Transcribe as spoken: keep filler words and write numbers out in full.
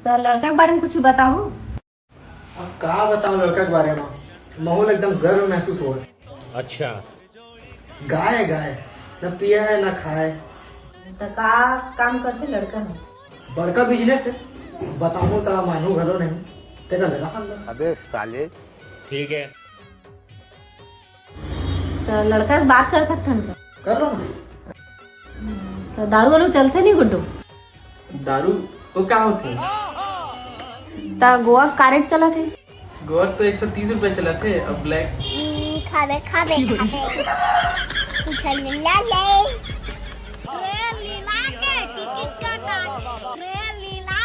त लड़का के बारे में कुछ बताहू। अब का बताओ लड़का के बारे में, माहौल एकदम गर्व महसूस हुआ। अच्छा। गाय है गाय, न पिया है न खाए। त का काम करथे लड़का ह? बड़का बिजनेस है, बताऊँ त मानू घलो नहीं। तेरा लगा अबे साले। ठीक है। त लड़का से बात कर सकथन का? कर लो ना। त दारू वालू चलथे नहीं गुड्डू? दारू वो का होथे? त गोवा का रेट चलत हे? गोवा तो एक सौ तीस रुपए चलत हे, अब ब्लैक। खाबे खाबे खाबे। उछल मिला ले। रे लीला के टिकट कटा। रे लीला।